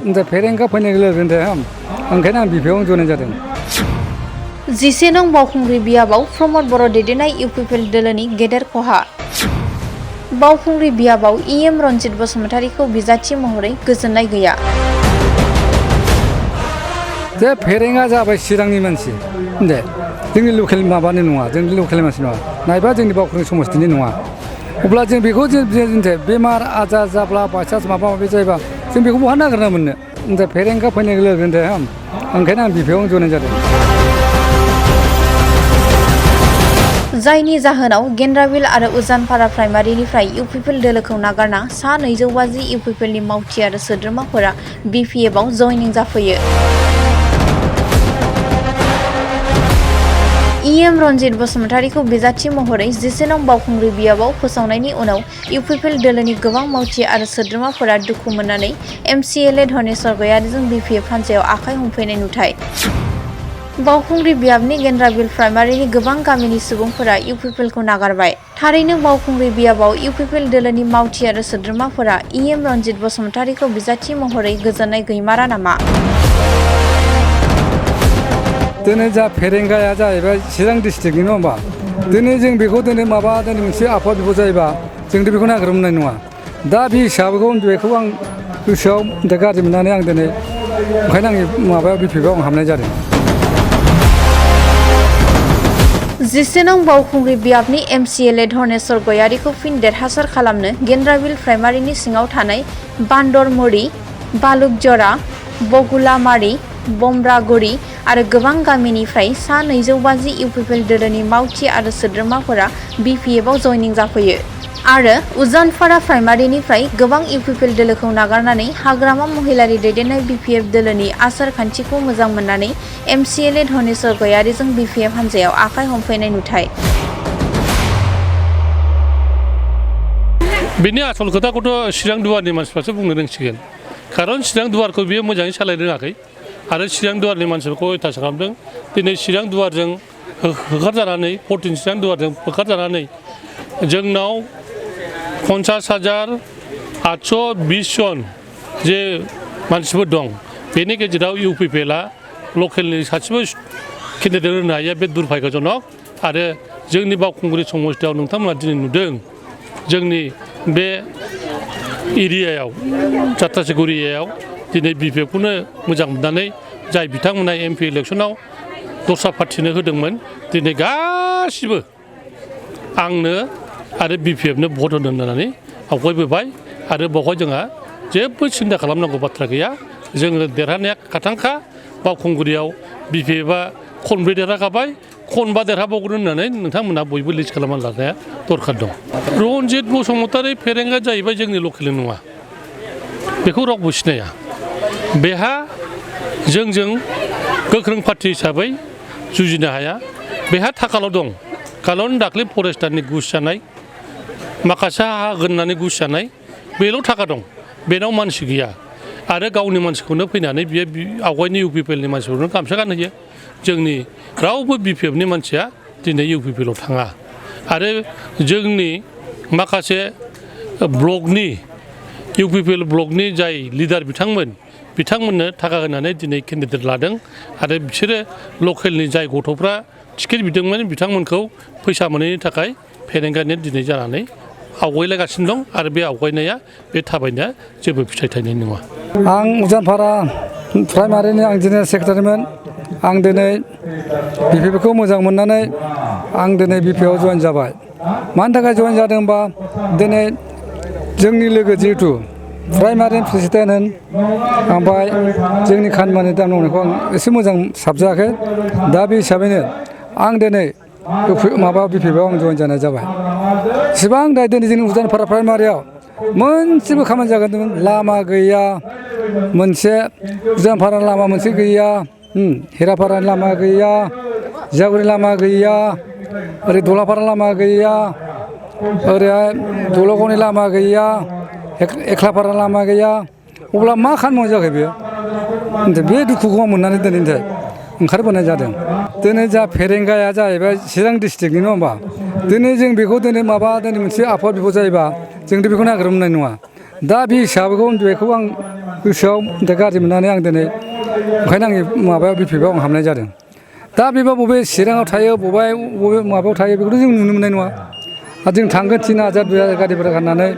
फेरेंगा फैनाय लोगो ओंखायनो आं बिपिएफआव जयेन जादों। 11 नं बावखुंग्रि बियाबाव प्रमद बर' दैदेननाय इउपिपिएल दोलोनि गेदेर खहा। बावखुंग्रि बियाबाव इएम रनजित बसुमतारीखौ बिजाथि महरै गोजोननाय गैया। जे फेरेंगा जाबाय चिरांनि मानसि जोंनि लकेल माबानि नङा, जोंनि लकेल मानसि नङा, नायबा जोंनि बावखुंग्रि समस्तिनि नङा। अब्ला जों बेखौ बेमार आजार जाब्ला बायसान्स माबा माबि जायोबा जों बेखौ बहा नागिरना मोननो। फेरेंगा फैनाय लोगो ओंखायनो आं बिपिएफआव जयेन जादों। जायनि जाहोनाव गेन्द्राबिल आरो उजानपारा प्राइमारिनिफ्राय इउपिपिएल दोलोखौ नागारना सा 250 इउपिपिएलनि मावथि आरो सोद्रोमाफोरा बिपिएफआव जयनिं जाफैयो। इएम रनजित बसुमतारीखौ बिजाथि महरै 11 नं बावखुंग्रि बियाबाव फोसावनायनि उनाव इउपिपिएल दोलोनि गोबां मावथि आरो सोद्रोमाफोरा दुखु मोननानै एमसिएलए धनेश्वर गयारीजों बिपिएफ हान्जायाव आखाइ हमफैनाय नुथाय। बावखुंग्रि बियाबनि गेन्द्राबिल प्राइमारिनि गोबां गामिनि सुबुंफोरा इउपिपिएलखौ नागारबाय। थारैनो बावखुंग्रि बियाबाव इउपिपिएल दोलोनि मावथि आरो सोद्रोमाफोरा इएम रनजित बसुमतारीखौ बिजाथि महरै गोजोननाय गैमारा नामा? दिनै जा फेरेंगाया जाहैबाय चिरां डिस्ट्रिक्टनि नङा होमबा? दिनै जों बेखौ मोनसे आफाद बिफद जायोबा जों बेखौ नागिरनो मोननाय नङा। दा बे हिसाबैखौ बेखौ आं गोसोआव गाज्रि मोननानै आं दिनै ओंखायनो आंनि माबायाव बिपिएफआव आं हाबनाय जादों। 11 नं बावखुंग्रि बियाबनि एमसिएलए धनेश्वर गयारीखौ फिन देरहासार खालामनो गेन्द्राबिल प्राइमारिनि सिङाव थानाय बान्दरमरी, बालुकजरा, बगुलामारी, बमब्रागुरि आरो गोबां गामिनिफ्राय सा 250 इउपिपिएल दोलोनि मावथि आरो सोद्रोमाफोरा बिपिएफआव जयनिं जाफैयो आरो उजानपारा प्राइमारिनिफ्राय गोबां इउपिपिएल दोलोखौ नागारनानै हाग्रामा महिलारि दैदेननाय बिपिएफ दोलोनि आसार खान्थिखौ मोजां मोननानै एमसिएलए धनेश्वर गयारीजों बिपिएफ हान्जायाव आखाइ हमफैनाय नुथाय। बेनि आसल खोथाखौथ' चिरां दुवारनि मानसिफ्रासो बुंनो रोंसिगोन। खारन चिरां दुवारखौ बियो मोजाङै सालायनो रोङाखै आरो चिरां दुवारनि मानसिफोरखौ अयथासार खालामदों। दिनै चिरां दुवारजों होखारजानानै 14 चिरां दुवारजों होखारजानानै जोंनाव 50,820 जन जे मानसिफोर दं। बेनि गेजेराव इउपिपिएलआ लकेलनि सासेबो केन्डिडेट होनो हाया, बे दुर्भाग्यजनक। आरो जोंनि बावखुंग्रि समस्तियाव नोंथांमोना दिनै नुदों जोंनि बे एरियायाव जात्रासिगुरि एरियायाव दिनै बिपिएफखौनो मोजां मोननानै जाय बिथांमोना एमपि इलेक्सनाव दस्रा पार्टिनो होदोंमोन दिनै गासिबो आंनो आरो बिपिएफनो भट होनो होननानै आवगायबोबाय आरो बेवहाय जोंहा जेबो सिन्था खालामनांगौ बाथ्रा गैया। जोङो देरहानाया खाथांखा। बावखुंग्रियाव बिपिएफआ खनब्रै देरहाखाबाय, खनबा देरहाबावगोन होननानै नोंथांमोना बयबो लिस्ट खालामना लानाया दरखार दं। रनजित बसुमतारी फेरेंगा जाहैबाय जोंनि लकेलनि नङा, बेखौ रावबो सिनाया। बेहा जोंजों गोख्रों पार्टि हिसाबै जुजिनो हाया। बेहा थाखाल' दं, खारन दाख्लै फरेस्टारनि घुस जानाय, माखासे हा होनानै घुस जानाय, बेल' थाखा दं। बेनाव मानसि गैया आरो गावनि मानसिखौनो फैनानै बियो आवगायनि इउपिपिएलनि मानसिफोरनो गामसा गानहोयो। जोंनि रावबो बिपिएफनि मानसिया दिनै इउपिपिएलआव थाङा आरो जोंनि माखासे ब्लकनि इउपिपिएल ब्लकनि जाय लिडार बिथांमोननो थाखा होनानै दिनै केन्डिडेट लादों आरो बिसोरो लकेलनि जाय गथ'फ्रा टिकेट बिदोंमोन बिथांमोनखौ फैसा मोनैनि थाखाय फेरेंगानि दिनै जानानै आवगायलायगासिनो दं आरो बे आवगायनाया बे थाबायनाया जेबो फिथाइ थायनाय नङा। आं उजानपारा प्राइमारिनि आं दिनै सेक्रेटारिमोन। आं दिनै बिपिएफखौ मोजां मोननानै आं दिनै बिपिएफआव जयेन जाबाय। मानि थाखाय जयेन जादों होनबा दिनै जोंनि लोगो जिहेथु प्राइमारिनि प्रेसिडेन्ट होन ओमफ्राय जोंनि खामानि दामानि मावनायखौ आं एसे मोजां साबजायाखै। दा बे हिसाबैनो आं दिनै बिपिएफआव आं जयेन जानाय जाबाय। इसिबां दा दिनै जोंनि उजानपारा प्राइमारियाव मोनसेबो खामानि जागोन, लामा गैया, मोनसे उजानपारा लामा मोनसे गैया, हेरापारानि लामा गैया, जियागुरि लामा गैया, ओरै दलापारा लामा गैया, ओरैहाय दलगावनि लामा गैया, एख्लापारा लामा गैया। अब्ला मा खामानि जाखो बेयो? बे दुखुखौ मोननानै दिनै ओंखारबोनाय जादों। दिनै जा फेरेंगाया जाहैबाय चिरां डिस्ट्रिक्टनि नङा होमबा? दिनै जों बेखौ मोनसे आफाद बिफद जायोबा जों बेखौ नागिरनो मोननाय नङा। दा बे हिसाबैखौ आं गोसोआव गाज्रि मोननानै आं दिनै ओंखायनो आंनि माबायाव बिपिएफआव आं हाबनाय जादों। दा बेबा बबे चिराङाव थायो बबे माबायाव थायो बेखौथ' जों नुनो मोननाय नङा। आरो जों थांगोन 3,000 2,000 गारि भारा गारनानै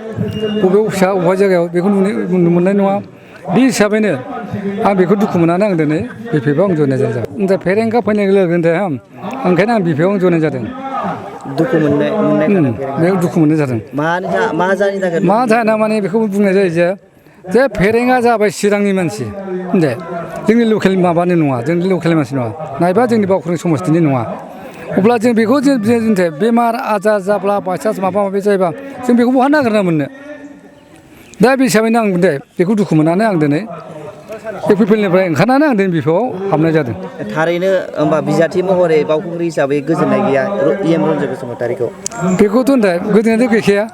बबे अफिसा बबे जायगायाव बेखौ नुनो मोननाय नङा। बे हिसाबैनो आं बेखौ दुखु मोननानै आं दिनै बिपिएफआव आं जयेन जादों। ओमफ्राय फेरेंगा फैनाय लोगो लोगो ओंखायनो आं बिपिएफआव जयेन जादों। दुखु मोननाय बेयाव दुखु मोननाय जादों। मा जाहोननि थाखाय मा जाहोना माने बेखौ बुंनाय जायो जे फेरेंगा जाबाय चिरांनि मानसि दे जोंनि लकेल माबानि नङा जोंनि लकेल मानसि नङा नायबा जोंनि बावखुंग्रि समस्थिनि नङा। अब्ला जों बेखौ जों बेमार आजार जाब्ला बायसान्स माबा माबि जायोबा जों बेखौ बहा नागिरना मोननो। दा बे हिसाबैनो आं दे बेखौ दुखु मोननानै आं दिनै इउपिपिएलनिफ्राय ओंखारनानै आं दिनै बिपिएफआव हाबनाय जादों। थारैनो होमबा बिजाथि महरै बावखुंग्रि हिसाबै गोजोननाय गैया EM रन्जय बसुमतारीखौ? बेखौथ' गोजोननायथ' गैखाया।